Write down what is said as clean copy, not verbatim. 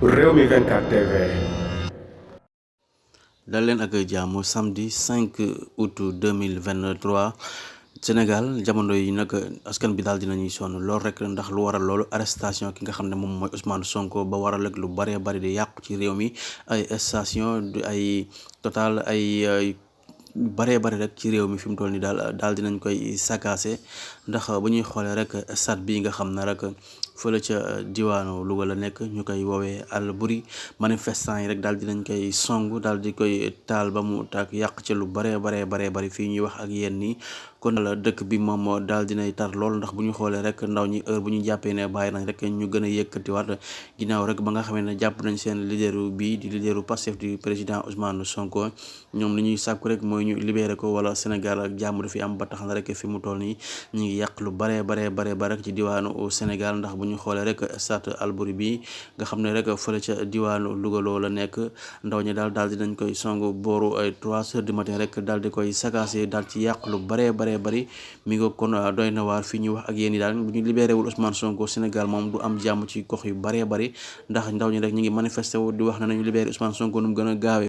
Rewmi 24 TV. dal leen ak jàmm samedi 5 août 2023 Sénégal jamono yi nag askan bi daal dinañuy sonn lool rek ndax lu waral loolu arrestation ki nga xam ne moom mooy Ousmane Sonko ba waral ak lu bëree bëri di yàqu ci réew mi ay station ay total ay bëree bëri rek ci réew mi fi mu toll nii daal dinañ koy sakaase ndax bu ñuy xoolee rek stade bii nga xam ne rek fële ca diwaanu Louga la nekk ñu koy woowee Albouri manifestant yi rek daal dinañ koy song daal di koy taal ba mu tàkk yàq ci lu bëree bëri fii ñuy wax ak yéen nii kon la dëkk bi moom daal dinay tar lool ndax bu ñu xoolee rek ndaw ñi heure bu ñu jàppee ne bàyyi nañ rek ñu gën a yëkkatiwaat ginnaaw rek ba nga xamee ne jàpp nañ seen leaderu bii di leaderu Pastef du président Ousmane Sonko ñoom li ñuy sàkku rek mooy ñu libéré ko wala Sénégal ak jàmm du fi am ba tax na rek fi mu toll nii ñu ngi yàq lu bëree ba rek ci diwaanu Sénégal ndax bu ñu xoolee rek stade Albouri bi nga xam ne rek fële ca diwaanu Louga la nekk ndaw ñi daal dinañ koy song booru ay 3 heures du matin rek daal di koy sagaase daal ci yàq lu bëree bëri mi nga kon doy na waar fii ñuy wax ak yéen yi daal bu ñu libéré wul Ousmane Sonko Sénégal moom du am jàmm ci gox yu bëree bëri ndax ndaw ñi rek ñu ngi manifesté wu di wax ne nañu libéré Ousmane Sonko nu mu gën a gaawee